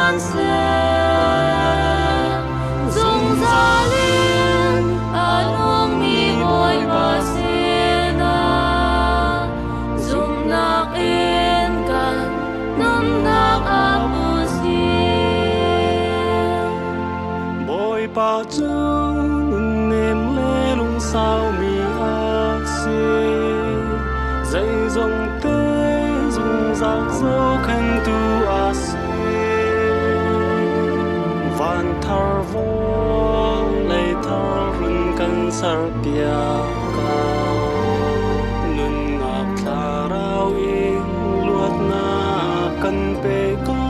phan seh. Zungzal in a nungmi Bawipa sinah zumhnak in kan nunnak ap u sih. Bawipa cu nunnem le lungsaumi a si. Zeizong te zungzal zohkhenhtu a si. Van thar vawlei thar run kan serpiak ko. Nunnak thlarau in luatnak kan pe ko.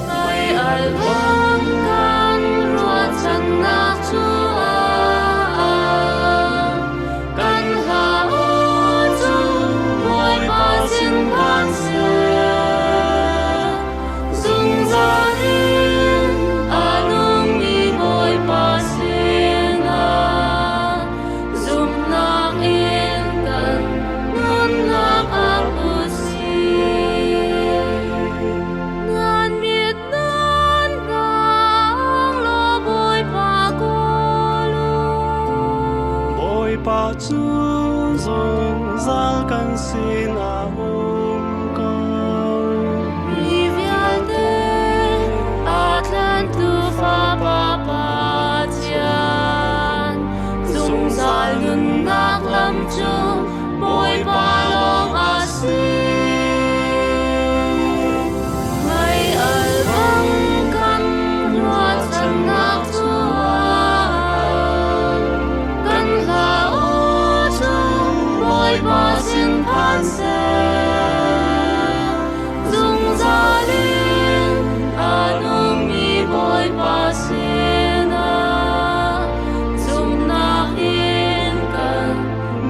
Mei al bang kan ruahchannak cu kan hla aw cu Bawipa sin phan seh. Zungzal in a nungmi Bawipa sinah zumhnak in kan nunnak ap u sih. Nan mit nan nang law Bawipa kawl u. Bawipa cu zungzal kan sinah um ko. Mi vialte a tlantu Fapa Pathian, zungzal nunnak lam cu Bawipa lawng a si. Mei al bang kan ruahchannak cu kan hla aw cu Bawipa sin phan seh. Zungzal in a nungmi Bawipa sinah zumhnak in kan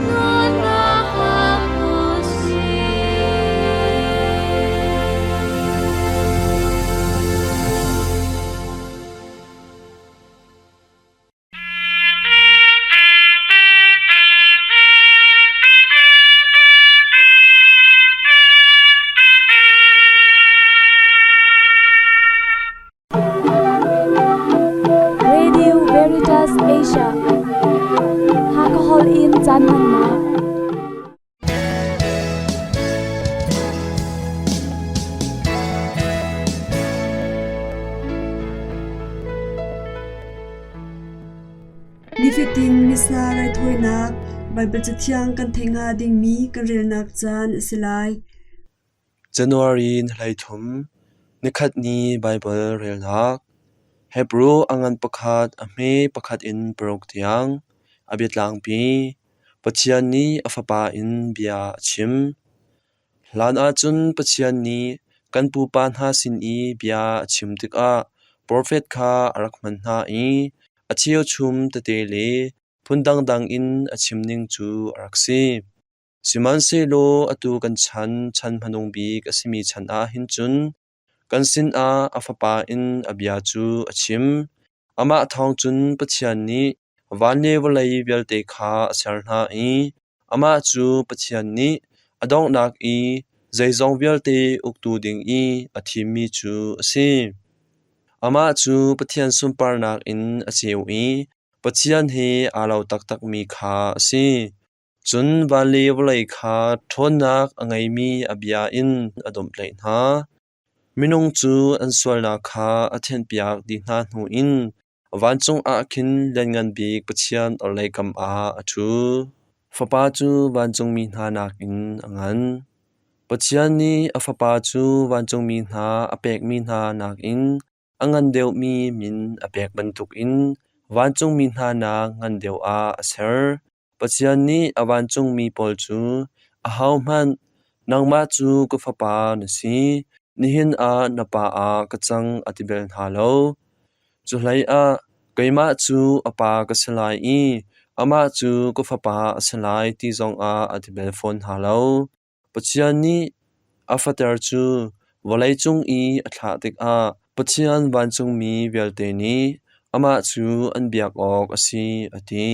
nunnak ap u sih. Radio Veritas Asia Hakahol in caan hmannak. Nifatin Missa raithawinak Baibal Cathiang kan theih hnga dingmi kan relnak caan a si lai. January ni 13, nikhat ni Baibal relnak. Hebru a ngan pakhat a hme pakhat in paruk tiang a biatlangpi. Pathian nih a Fapa in bia a chim. Hlan ahcun Pathian nih kan pupa hna sin i bia a chim tikah profet kha a rak hman hna i a cheuchum tete le phun dangdang in a chim ning cu a rak si. Sihmanhsehlaw atu kan chan, chan hmanung bik a simi chan ah hin cun kan sinah a Fapa in a bia cu a chim. Amah thawng cun Pathian nih van le vawlei vialte kha a ser hna i amah cu Pathian nih a donghnak i zeizong vialte uktu ding i a thimmi cu a si. Amah cu Pathian sunparnak in a ceu i Pathian he aa lo taktakmi kha a si. Cun van le vawlei kha ṭhawnnak a ngeimi a bia in a domhtlaih hna. Minung cu an sualnak kha a thianhpiak dih hna hnu in vancung ah khin Lianngan Bik Pathian orhlei kam ah a ṭhu. Fapa cu vancungmi hna nakin a ngan. Pathian nih a Fapa cu vancungmi hna a pekmi hna nakin a ngan deuhmi min a pek bantukin vancungmi hna nak ngan deuh ah a ser. Pathian nih a vancungmi pawl cu, “Ahohmanh, nangmah cu ka fapa na si; nihin ah na pa ah ka cang,” a ti bal hna lo. Cuhleiah, “Keimah cu a pa ka si lai i amah cu ka fapa a si lai,” ti zongah a ti bal fawn hna lo. Pathian nih a fater cu vawleicung i a thlah tikah Pathian vancungmi vialte nih amah cu an biak awk a si, a ti.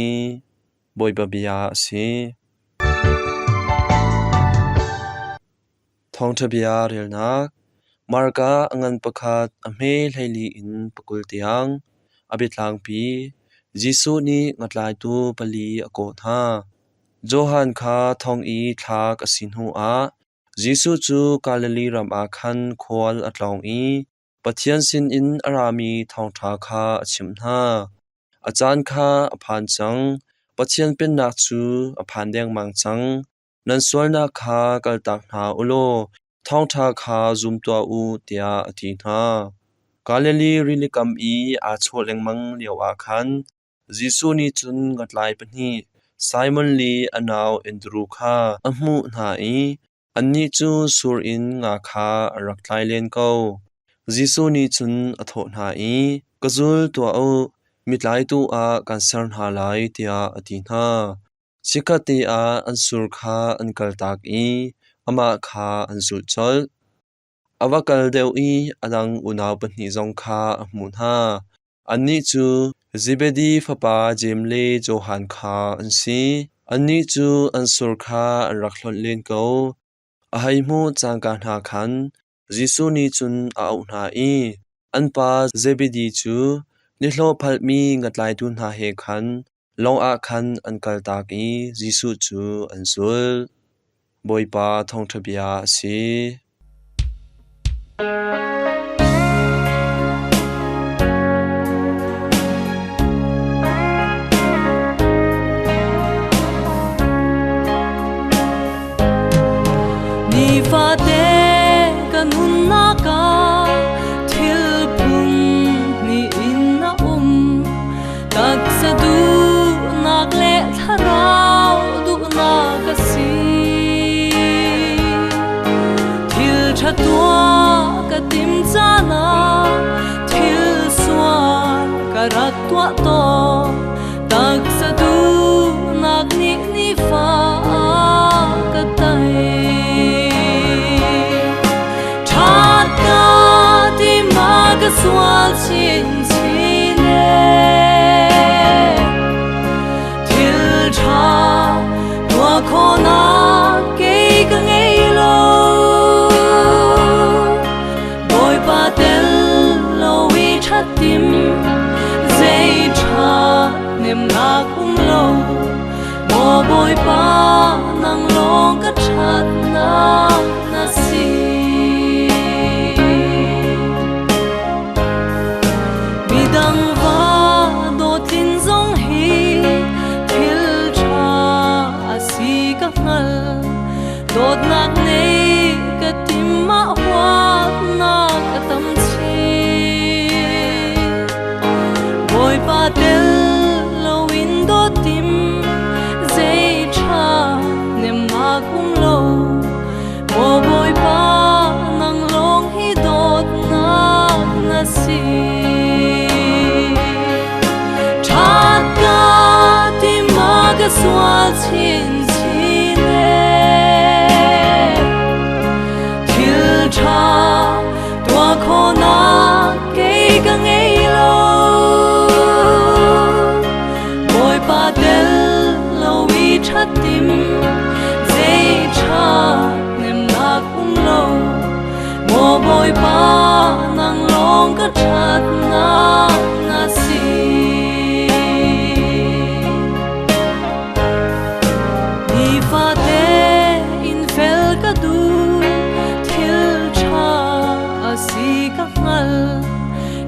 Bawipa bia a si. Thawngṭha bia relnak. Marka a ngan pakhat a hme 14 in 20 tiang. A biatlangpi Jesuh nih ngatlaitu pali a kawh hna. Johan kha thong i thlak a si hnuah Jesuh cu Galilee ram ah khan khual a tlawng i Pathian sinin a rami thawngṭha kha a chimh hna. A caan kha a phan cang, Pathian Pennak cu a phan dengmang cang. Nan sualnak kha kaltak hna u law thawngṭha kha zum tuah u, tiah a ti hna. Galilee rilikam i aa chawh lengmang lioah khan Jesuh nih cun ngatlai pahnih, Simon le a nau Andru kha a hmuh hna i annih cu sur in nga kha an rak tlai len ko. Jesuh nih cun a thawh hna i, Ka zul tuah u, mitlaitu ah kan ser hna lai, tiah a ti hna. Chikkhatte ah an sur kha an kaltak i amah kha an zulh colh. A va kal deuh i a dang unau pahnih zong kha a hmuh hna. Annih cu Zebedi fapa Jeim le Johan kha an si. Annih cu an sur kha an rak hlonh len ko. A hei hmuh cangka hna khan Jesuh nih cun a auh hna i an pa Zebedi cu nihlawh phalhmi ngatlaitu hna he khan lawng ah khan an kaltak i Jesuh cu an zulh. Bawipa thawngṭha bia a si. Nifate ka nunnak ah thil phun hnih in a um. Taksa duhnak le thlarau duhnak a si. Thil ṭha tuah ka tim caan ah thil sual ka rak tuah tawn. Taksa duhnak nih nifa a ka tei. Ṭhat ka ti ma ka sual chinchin ee. Thil ṭha tuah khawhnak kei ka ngei lo. Bawipa tel lo i ṭhat tim zei ṭha nemnak um lo. Maw Bawipa nang lawng ka ṭhatnak na si. Midang va dawtlin zong hi thil ṭha a si ka hngal. Dawtnak nei ka tim ah huatnak a tam chin. Bawipa tel loin dawtim zei ṭha nemnak um lo. Maw Bawipa nang lawng hi dawtnak na si. Ṭhat ka ti ma ka sual chinchin ee. Thil ṭha tuah khawhnak kei ka ngei lo. Bawipa tel lo i ṭhat tim zei ṭha nemnak um lo. Maw Bawipa nang lawng ka ṭhatnak na si. Nifate in fel ka duh, thil ṭha a si ka hngal.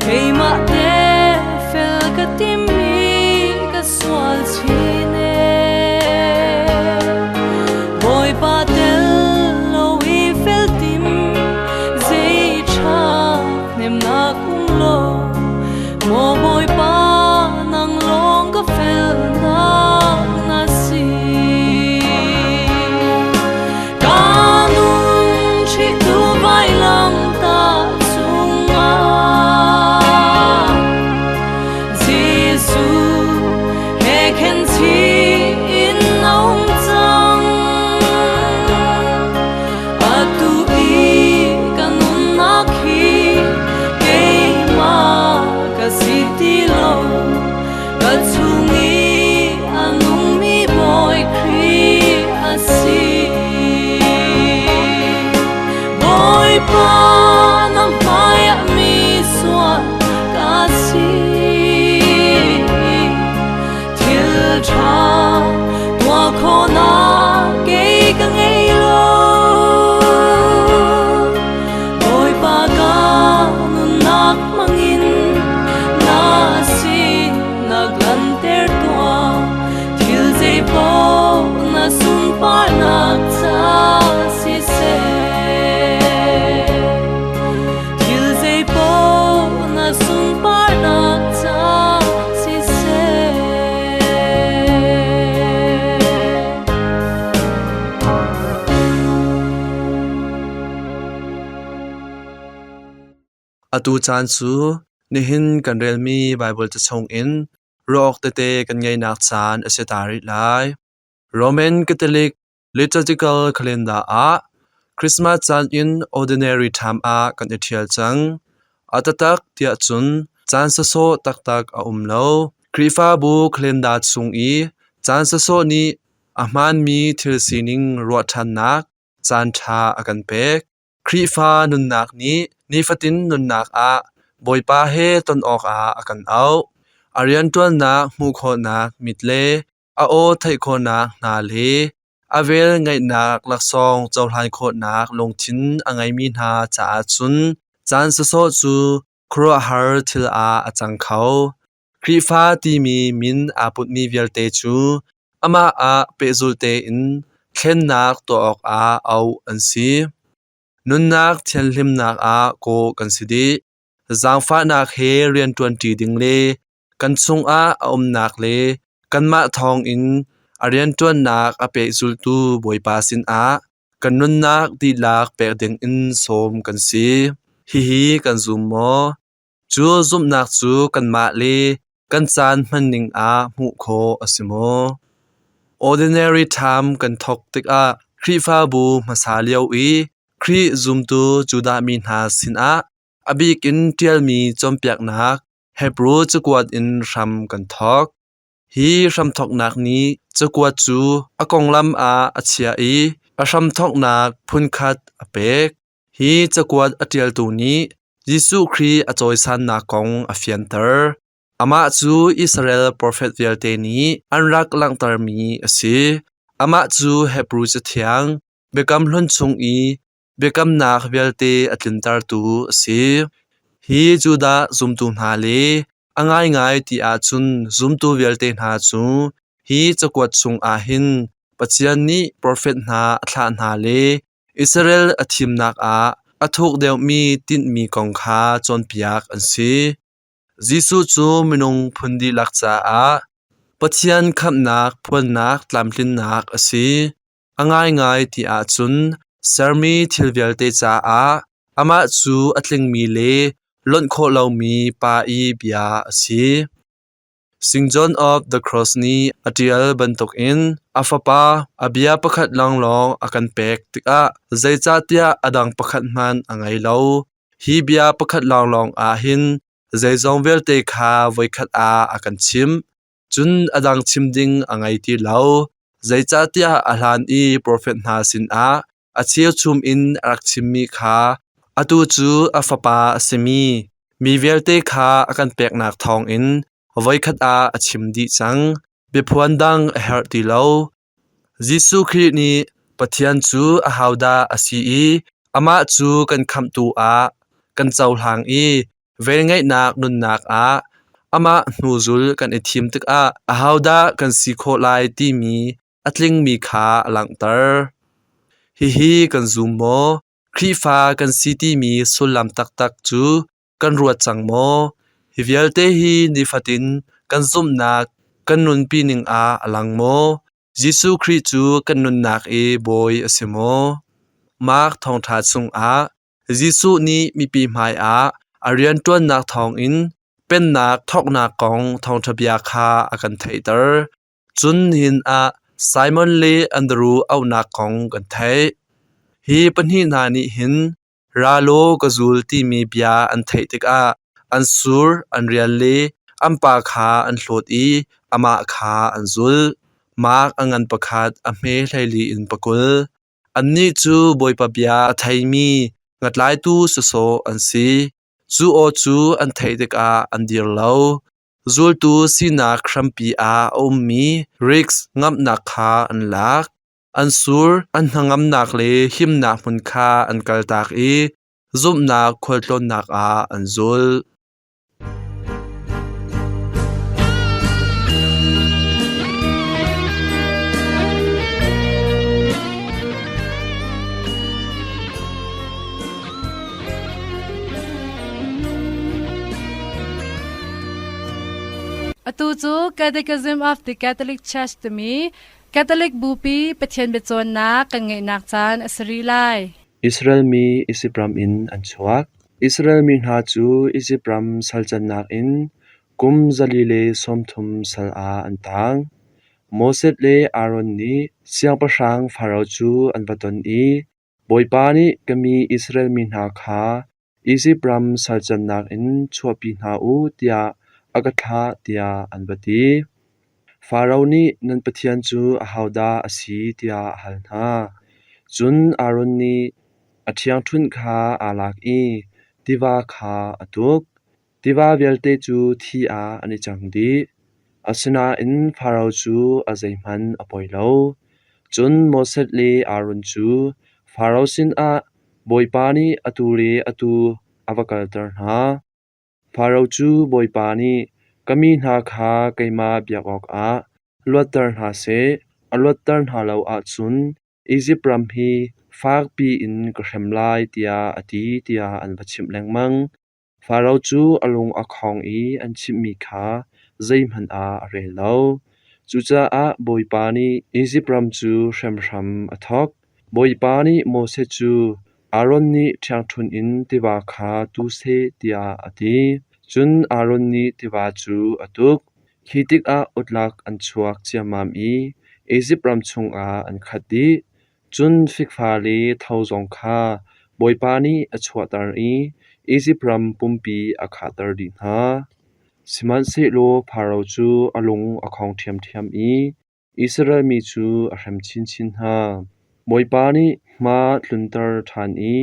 Keimah te fel ka timmi ka sual chin ee. Bawipa tel lo i fel tim, zei ṭha hnemnak um lo. Atu caan cu nihin kan relmi Baibal ca chungin ruah awk tete kan ngeihnak caan a si ta rih lai. Roman Catholic liturgical calendar ah Christmas caan in ordinary time ah kan i ṭhial cang. A taktak tiah cun caan sawsawh taktak a um lo. Khrihfabu calendar chung i caan sawsawh nih a hmaanmi thil sining ruah ṭhannak caanṭha a kan pek. Khrihfa nunnak nih nifatin nunnak ah Bawipa he ton awkah a kan auh. A rianṭuannak hmuh khawhnak mit le a aw theih khawhnak hna le a vel ngaihnak laksawng cohlan khawhnak lungthin a ngeimi hna caah cun caan sawsawh cu khuaruahhar thil ah a cang kho. Khrihfa timi min aa putmi vialte cu amah ah pehzulh tein thlennak tuah awkah auh an si. Nunnak thianhlimnak ah kawh kan si dih. Zaangfahnak he rianṭuanṭi ding le kan chungah a umnak le kanmah thawngin a rianṭuannak a pehzulhtu Bawipa sinah kan nunnak dihlak pek dingin sawm kan si. Hihi kan zum maw? Cu zumhnak cu kanmah le kan caan hmanning ah hmuh khawh a si maw? Ordinary time kan thawk tikah Khrihfabu hmasa lio i Khrih zumtu Judah mi hna sinah a bik in ṭialmi cawnpiaknak Hebru cakuat in hram kan thawk. Hi hramthawknak nih cakuat cu a konglam ah a chiah i a hramthawknak phunkhat a pek. Hi cakuat a ṭialtu nih Jesuh Khrih a cawisannak kong a fianter. Amah cu Israel profet vialte nih an rak langhtermi a si. Amah cu Hebru Cathiang, Biakam Hlun chung i biakamnak vialte a tlintertu a si. Hi Judah zumtu hna le a ngaingai ti ahcun zumtu vialte hna cu hi cakuat chungah hin Pathian nih profet hna a thlah hna le Israel a thimnak ah a thuk deuhmi tinhmi kong kha cawnpiak an si. Jesuh cu minung phun dihlak caah Pathian khamhnak phuannak tlamtlinnak a si. A ngaingai ti ahcun sermi thil vialte caah amah cu a tlingmi le lonh khawh lomi Pa i bia a si. St. John of the Cross nih a ṭial bantukin a fapa a bia pakhat lawnglawng a kan pek tikah zeicahtiah a dang pakhat hmanh a ngei lo. Hi bia pakhat lawnglawng ah hin zeizong vialte kha voikhat ah a kan chimh. Cun a dang chim ding a ngei ti lo. Zeicahtiah a hlan i profet hna sinah a cheuchum in a rak chimmi kha atu cu a fapa a simi mi vialte kha a kan peknak thawngin voikhat ah a chim dih cang. Biaphuan dang a herh ti lo. Jesuh Khrih nih Pathian cu ahodah a si i amah cu kan khamhtu ah kan cohlang i velngeihnak nunnak ah amah hnuzul kan i thim tikah ahodah kan si khawh lai timi a tlingmi kha a langhter. Hihi kan zum maw? Khrihfa kan si timi sullam taktak cu kan ruat cang maw? Hi vialte hi nifatin kan zumhnak kan nunpi ning ah a lang maw? Jesuh Khrih cu kan nunnak i Bawi a si maw? Mark thawngṭha chungah Jesuh nih mipi hmaiah a rianṭuannak thawngin Pennak thawknak kong thawngṭha bia kha a kan theihter. Cun nihin ah Simon le Andru auhnak kong kan theih. Hi pahnih hna nih hin ra law ka zul timi bia an theih tikah an sur, an rial le an pa kha an hlawt i amah kha an zulh. Mark a ngan pakhat a hme 14 in 20. Annih cu Bawipa bia a theimi ngatlaitu sawsawh an si. Cu aw cu an theih tikah an dir lo. Zultu sinak hrampi ah a ummi risk ngamhnak kha an lak. An sur, an hnangamnak le himnak hmun kha an kaltak i zumhnak khualtlawnnak ah an zul. Atu cu Catechism of the Catholic Church timi Catholic Bupi Pathian biacawnnak kan ngeihnak caan a si rih lai. Israel mi Izipt ram in an chuak. Israel mi hna cu Izipt ram salcannak in kum 430 sal ah an taang. Moses le Aaron nih siangpahrang Faraoh cu an va ton i, Bawipa nih ka mi Israel mi hna kha Izipt ram salcannak in chuahpi hna u tiah a ka thlah tiah an va ti. Faraoh nih nan Pathian cu ahodah a si tiah a hal hna. Cun Aaron nih a ṭhiangṭhunh kha aa lak i tiva kha a tuk. Tiva vialte cu thi ah an i cang dih. Asinain Faraoh cu a zeihmanh a poi lo. Cun Moses le Aaron cu Faraoh sinah Bawipa nih atu le atu a va kalter hna. Faraoh cu Bawipa nih ka mi hna kha keimah biak awkah luatter hna seh, a luatter hna lo ahcun Izipt ram hi fakpi in ka hrem lai tiah a ti tiah an va chimh lengmang. Faraoh cu a lung a khong i an chimhmi kha zeihmanh ah a rel lo. Cucaah Bawipa nih Izipt ram cu hrem hram a thawk. Bawipa nih Moses cu Aaron nih ṭhiangṭhunh in tiva kha tu seh tiah a ti. Cun Aaron nih tiva cu a tuk. Khi tikah utlak an chuak ciammam i Izipt ram chungah an khat dih. Cun fikfa le tho zong kha Bawipa nih a chuahter i Izipt ram pumpi a khahter dih hna. Sihmanhsehlaw Faraoh cu a lung a khong ṭhiamṭhiam i Israel mi cu a hrem chinchin hna. Bawipa nih hma tlunter ṭhan i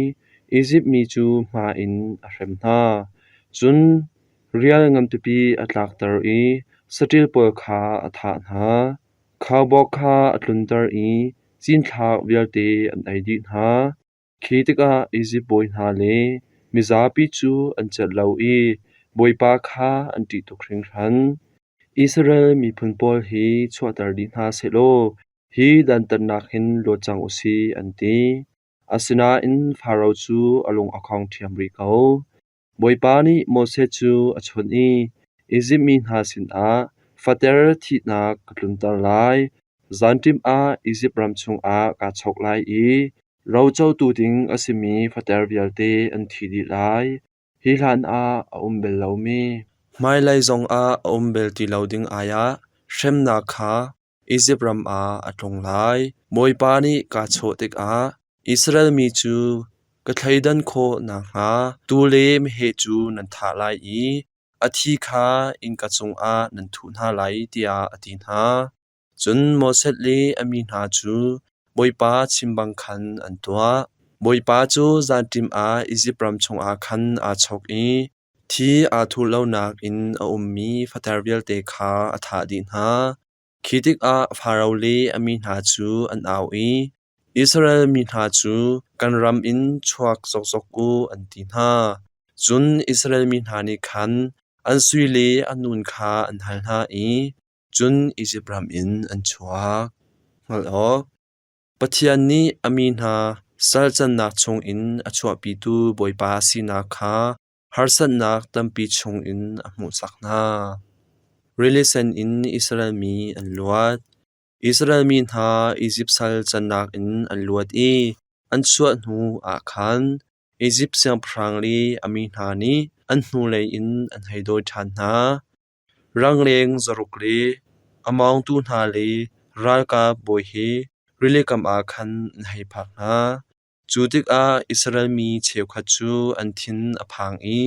Izipt mi cu hma in a hrem hna. Cun rial nganpipi a tlakter i saṭil pawl kha a thah hna. Khaubawk kha a tlunter i cinthlak vialte an ei dih hna. Khi tikah Izipt bawi hna le mizapi cu an celh lo i Bawipa kha an ṭih tuk hringhran. Israel miphun pawl hi chuahter dih hna sehlaw hi dantatnak hin luat cang u sih, an ti. Asinain Faraoh cu a lung a khong ṭhiam rih ko. Bawipa nih Moses cu a chawnh i, Izipt mi hna sinah fater thihnak ka tlunter lai. Zanṭim ah Izipt ram chungah kaa chawk lai i rocotu ding a simi fater vialte an thi dih lai. Hi hlanah a um bal lomi, hmailei zongah a um bal ti lo ding ai ah hremnak kha Izipt ram ah a tlung lai. Bawipa nih kaa chawh tikah Israel mi cu ka thleidan khawh nakhnga tuu le meheh cu nan thah lai i a thi kha innka cungah nan thuh hna lai, tiah a ti hna. Cun Moses le a mi hna cu Bawipa chim bang khan an tuah. Bawipa cu zanṭim ah Izipt ram chungah khan aa chawk i Thi aa thuh lonak in a ummi fater vialte kha a thah dih hna. Khi tikah Faraoh le a mi hna cu an au i, Israel mi hna cu kan ram in chuak zokzok u, an ti hna. Cun Israel mi hna nih khan an sui le an nun kha an hal hna i cun Izipt ram in an chuak. Hngalh awk. Pathian nih a mi hna salcannak chungin a chuahpitu Bawipa sinak kha harsatnak tampi chungin a hmuhsak hna. Rili Sen in Israel mi an luat. Israel mi hna Izipt sal cannak in an luat i an chuah hnu ah khan Izipt siangpahrang le a mi hna nih an hnulei in an hei dawi ṭhan hna. Rangleng 600 le a mawngtu hna le ralkap bawi he rilikam ah khan an hei phak hna. Cu tikah Israel mi cheukhat cu an thin a phang i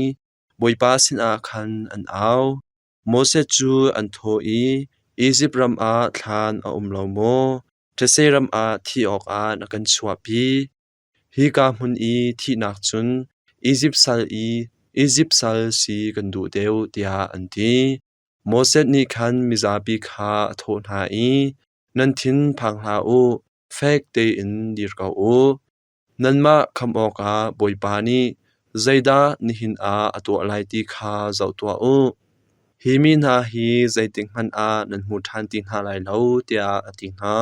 Bawipa sinah khan an au. Moses cu an thawh i, Izipt ram ah thlan a um lo maw? Thetse ram ah thih awkah na kan chuahpi. Hika hmun i thihnak cun Izipt sal si kan duh deuh, tiah an ti. Moses nih khan mizapi kha a thawh hna i, Nan thin phang hlah u, fek tein dir ko u. Nanmah khamh awkah Bawipa nih zeidah nihin ah a tuah lai ti kha zoh tuah u. Hi mi hna hi zeitikhmanh ah nan hmu ṭhan ti hna lai lo, tiah a ti hna.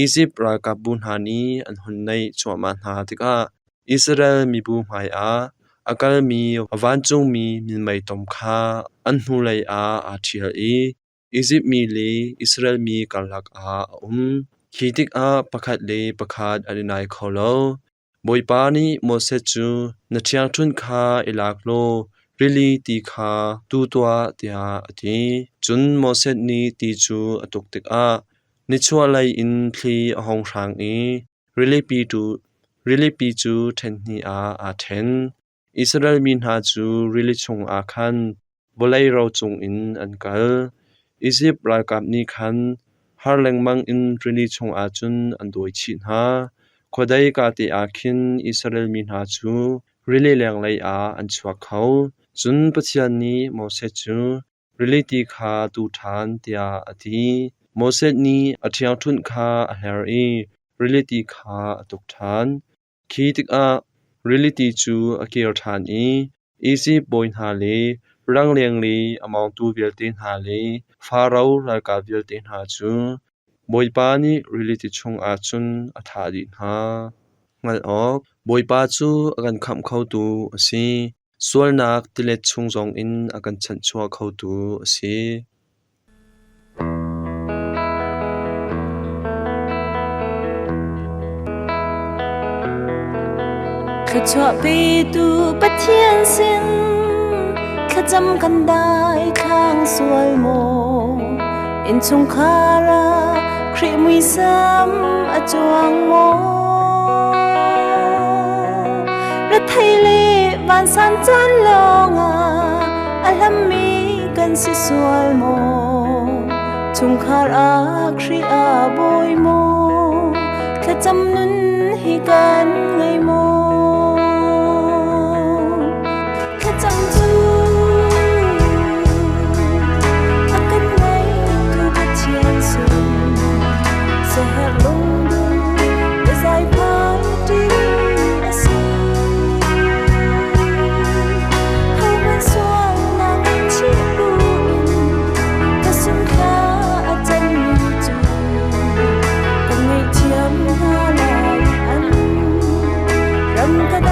Izipt ralkapbu hna nih an hun naih cuahmah hna tikah Israel mibu hmaiah a kalmi vancungmi minmei tom kha an hnulei ah aa ṭhial i Izipt mi le Israel mi karlak ah a um. Khi tikah pakhat le pakhat an i nai kho lo. Bawipa nih Moses cu, Na ṭhiangṭhunh kha i lak law rili ti kha tu tuah, tiah a ti. Cun Moses nih ti cu a tuk tikah nichuahlei in thli a hung hrang i rilipi cu ṭhen hnih ah aa ṭhen. Israel mi hna cu rili chungah khan vawlei ro cungin an kal. Izipt ralkap nih khan har lengmang in rili chungah cun an dawi chih hna. Khuadei kate ah khin Israel mi hna cu rili lenglei ah an chuak kho. Cun Pathian nih Moses cu, Rili ti kha tu ṭhan, tiah a ti. Moses nih a ṭhiangṭhunh kha a hler i rili ti kha a tuk ṭhan. Khi tikah rili ti cu a kir ṭhan i Izipt bawi hna le rangleng le a mawngtu vialte hna le Faro ralkap vialte hna cu Bawipa nih rili ti chungah cun a thah dih hna. Hngalh awk, Bawipa cu a kan khamh khotu a si. Sualnak tilet chung zongin a kan chanhchuah khotu a si. Thluachuah petu Pathian sin thlacam kan dai thlang sual maw? Innchungkhar ah Khrih muisam a cuang maw? Rethei le vansan caan lawngah a hlammi kan si sual maw? Chungkhar ah Khrih a bawi maw? Thlacam nun hi kan ngei maw? Thlacam cu a kan ngeitu Pathian sin siaherh lungdung biazai phai ṭi a si. Hohmanh sualnak chih buin ka sungthla a canmi cu ka ngaihthiam hna lai an ram ka.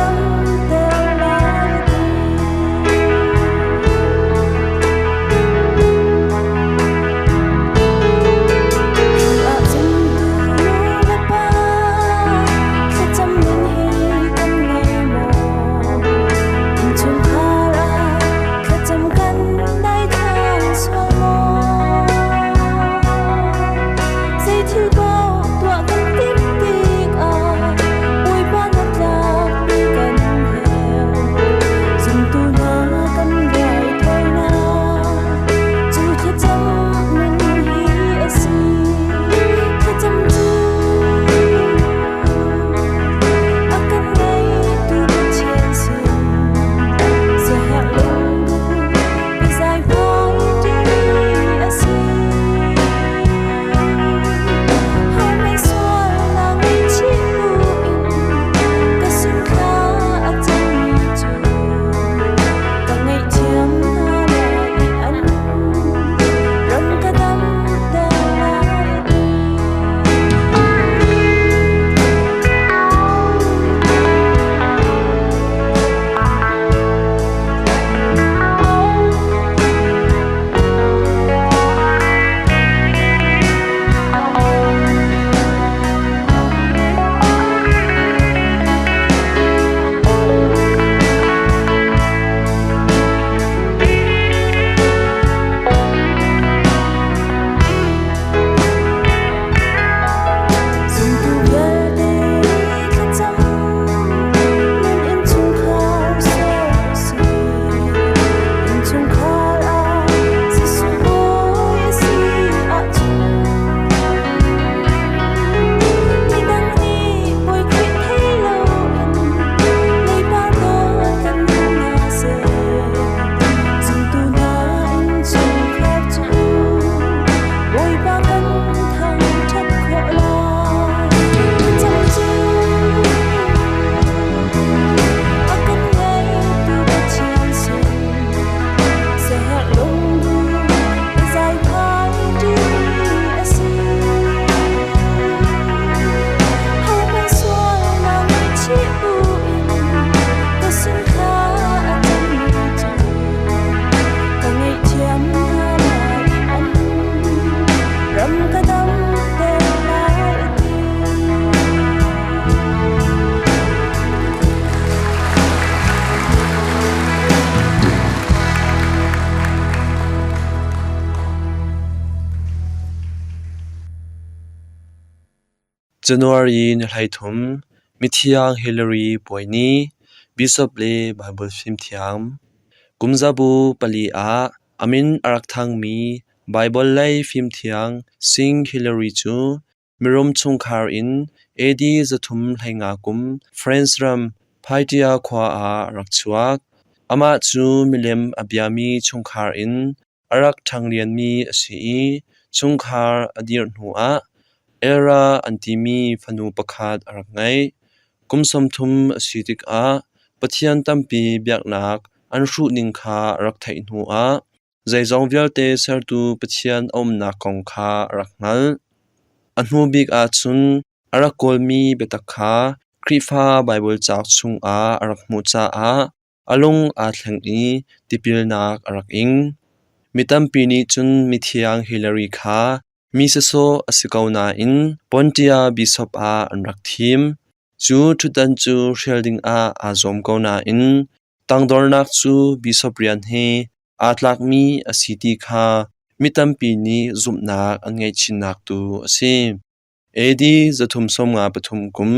January ni 13, Mithiang Hillary puai ni, Bishop le Baibal fimthiam. Kumzabu pali ah a min a rak thangmi Baibal lei fimthiang Sing Hillary cu mirum chungkhar in AD 350 kum France ram Phaitia khua ah a rak chuak. Amah cu milem a biami chungkhar in a rak ṭhanglianmi a si i chungkhar a dirh hnuah Elra an timi fanu pakhat a rak ngeih. Kum 30 a si tikah Pathian tampi biaknak an hruhning kha a rak theih hnuah zeizong vialte sertu Pathian a umnak kong kha a rak hngalh. A hnu bik ah cun a rak kawlmi biatak kha Khrihfa Baibal cauk chungah a rak hmuh caah A lung aa thleng i tipilnak a rak ing. Mi tampi nih cun mithiang Hillary kha mi sawsawh a si ko nain Pontia bishop ah an rak thim. Cu ṭhutdan cu hrial dingah aa zuam ko nain tangdornak cu bishop rian he aa tlakmi a si ti kha mi tampi nih zumhnak an ngeih chinnak tu a si. AD 353 kum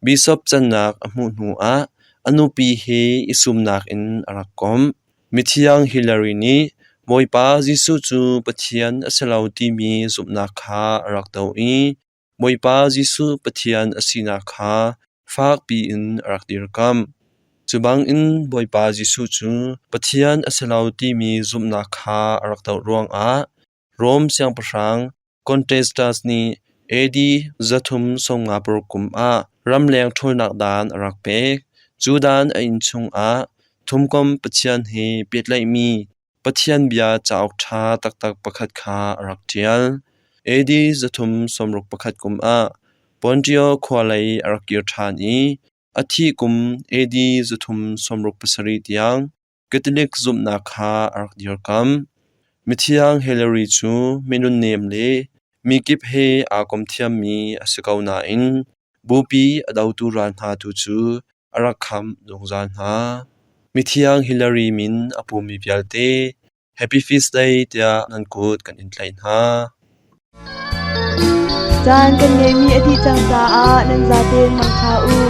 bishop cannak a hmuh hnuah a nupi he i sumnak in a rak komh. Mithiang Hillary nih Bawipa Jesuh cu Pathian a si lo timi zumhnak kha a rak doh i Bawipa Jesuh Pathian a sinak kha fakpi in a rak dirkamh. Cu bangin Bawipa Jesuh cu Pathian a si lo timi zumhnak kha a rak doh ruangah Rom siangpahrang Contestas nih AD 356 kum ah ramleng ṭhawlnak dan a rak pek. Cu dan a inn chungah thumkom Pathian he pehtlaihmi Pathian bia cauk ṭha taktak pakhat kha a rak ṭial. AD 361 kum ah Pontio khua lei a rak kir ṭhan i a thih kum AD 367 tiang Catholic zumhnak kha a rak dirkamh. Mithiang Hillary cu minunnem le mikip he aa kom thiammi a si ko nain bupi a dotu ral hna tu cu a rak khamh zungzal hna. Mithiang Hillary min a pumi vialte Happy Feast Day tiah nan kut kan in tlaih hna. Caan kan ngeihmi a dih cang caah nan zaten mangṭha u.